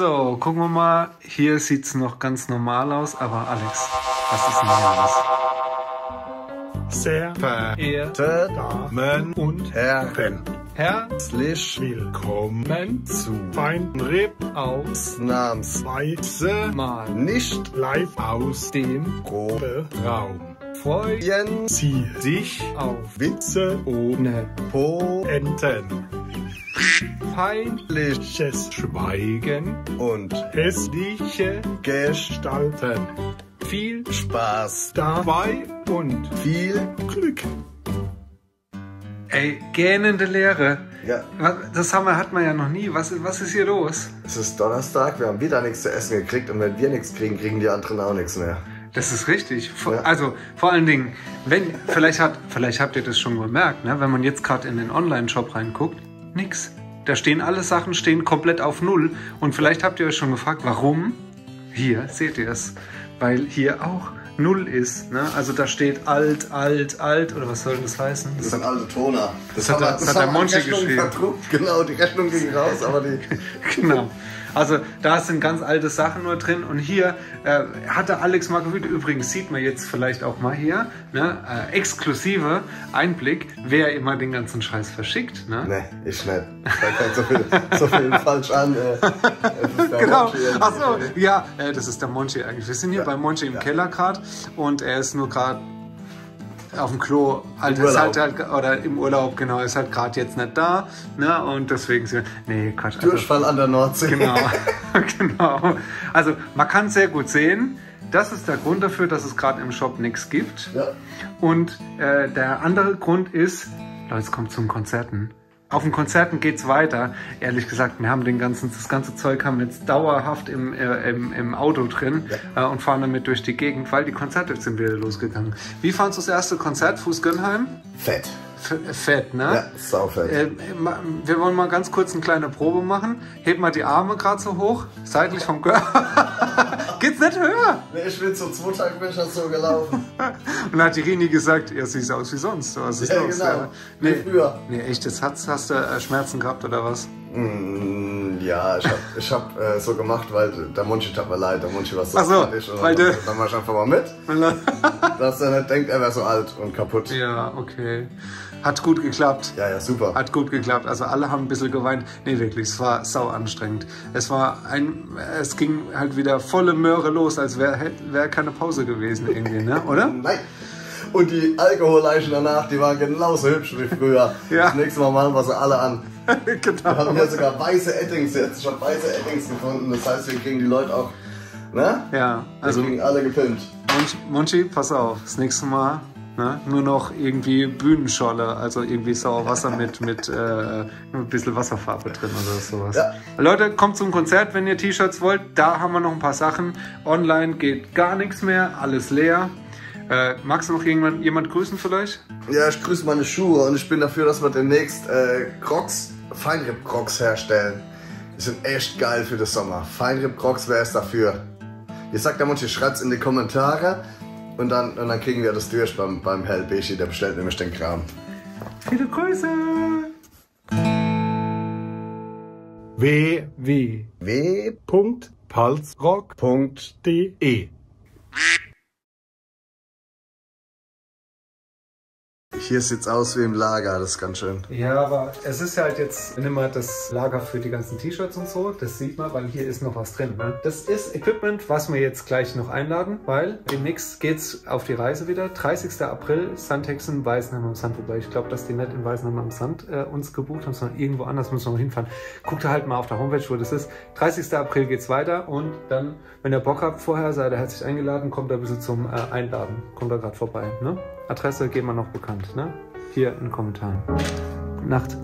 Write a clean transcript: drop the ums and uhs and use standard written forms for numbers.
So, gucken wir mal. Hier sieht es noch ganz normal aus, aber Alex, was ist denn hier los? Sehr verehrte Damen und Herren, herzlich willkommen zu Feinripp ausnahmsweise mal nicht live aus dem Proberaum. Freuen Sie sich auf Witze ohne Poenten, peinliches Schweigen und hässliche Gestalten. Viel Spaß dabei und viel Glück. Ey, gähnende Leere. Ja. Das hat man ja noch nie. Was ist hier los? Es ist Donnerstag, wir haben wieder nichts zu essen gekriegt und wenn wir nichts kriegen, kriegen die anderen auch nichts mehr. Das ist richtig. Ja. Also vor allen Dingen, vielleicht habt ihr das schon gemerkt, ne? Wenn man jetzt gerade in den Online-Shop reinguckt, nix. Da stehen alle Sachen komplett auf Null. Und vielleicht habt ihr euch schon gefragt, warum? Hier seht ihr es. Weil hier auch Null ist. Ne? Also da steht alt, oder was soll das heißen? Das sind alte Toner. Das hat der Monchi geschrieben. Verdruckt. Genau, die Rechnung ging raus, aber die... Genau. Also da sind ganz alte Sachen nur drin und hier hatte Alex Margarita, übrigens sieht man jetzt vielleicht auch mal hier, ne, exklusive Einblick, wer immer den ganzen Scheiß verschickt. Ne? Nee, ich nicht. Da kommt so viel falsch an. Genau, achso, ja, das ist der Monchi eigentlich. Wir sind hier bei Monchi im Keller gerade und er ist nur gerade auf dem Klo, oder im Urlaub, genau, ist halt gerade jetzt nicht da, ne, und deswegen sind wir, nee, Quatsch. Durchfall an der Nordsee. Genau, genau. Also, man kann sehr gut sehen, das ist der Grund dafür, dass es gerade im Shop nichts gibt. Ja. Und der andere Grund ist, Leute, es kommt zum Konzerten. Auf den Konzerten geht's weiter. Ehrlich gesagt, wir haben das ganze Zeug haben jetzt dauerhaft im Auto drin und fahren damit durch die Gegend, weil die Konzerte sind wieder losgegangen. Wie fandst du das erste Konzert, Fuß Gönnheim? Fett. Fett, ne? Ja, saufett. Wir wollen mal ganz kurz eine kleine Probe machen. Heb mal die Arme gerade so hoch, seitlich vom Körper. Geht's nicht höher? Nee, ich bin zum Zweitag bin ich das so gelaufen. Und dann hat die Rini gesagt, ja, siehst aus wie sonst. Was ist los? Genau. Nee, früher. Nee, echt, hast du Schmerzen gehabt oder was? Ja, ich hab so gemacht, weil der Monchi tat mir leid, der Monchi war so fertig. Und dann mach ich einfach mal mit, dass er nicht denkt, er wäre so alt und kaputt. Ja, okay. Hat gut geklappt. Ja, super. Hat gut geklappt. Also alle haben ein bisschen geweint. Nee, wirklich, es war sau anstrengend. Es ging halt wieder volle Möhre los, als wäre keine Pause gewesen irgendwie, ne? Oder? Nein. Und die Alkoholleichen danach, die waren genauso hübsch wie früher. Ja. Das nächste Mal malen wir sie alle an. Genau. Wir haben ja sogar weiße Eddings jetzt. Ich habe weiße Eddings gefunden. Das heißt, wir kriegen die Leute auch, ne? Ja, also wir kriegen alle gepimpt. Monchi, pass auf, das nächste Mal, ne? Nur noch irgendwie Bühnenscholle, also irgendwie Sauerwasser mit ein bisschen Wasserfarbe drin oder sowas. Ja. Leute, kommt zum Konzert, wenn ihr T-Shirts wollt. Da haben wir noch ein paar Sachen. Online geht gar nichts mehr, alles leer. Magst du noch jemand grüßen vielleicht? Ja, ich grüße meine Schuhe und ich bin dafür, dass wir demnächst Feinripp-Crocs herstellen. Die sind echt geil für den Sommer. Feinripp-Crocs, wer ist dafür? Ihr sagt der Monchi, schreibt's in die Kommentare und dann kriegen wir das durch beim Hell Bechi, der bestellt nämlich den Kram. Viele Grüße! www.palzrock.de Hier sieht's aus wie im Lager, das ist ganz schön. Ja, aber es ist halt jetzt nicht mehr das Lager für die ganzen T-Shirts und so. Das sieht man, weil hier ist noch was drin. Ne? Das ist Equipment, was wir jetzt gleich noch einladen, weil demnächst geht's auf die Reise wieder. 30. April, Sandhexen, Weißenheim am Sand. Wobei ich glaube, dass die nicht in Weißenheim am Sand uns gebucht haben, sondern irgendwo anders müssen wir noch hinfahren. Guckt halt mal auf der Homepage, wo das ist. 30. April geht's weiter und dann, wenn ihr Bock habt, vorher seid ihr herzlich eingeladen, kommt da ein bisschen zum Einladen. Kommt da gerade vorbei. Ne? Adresse geben wir noch bekannt. Ne? Hier in den Kommentaren. Gute Nacht.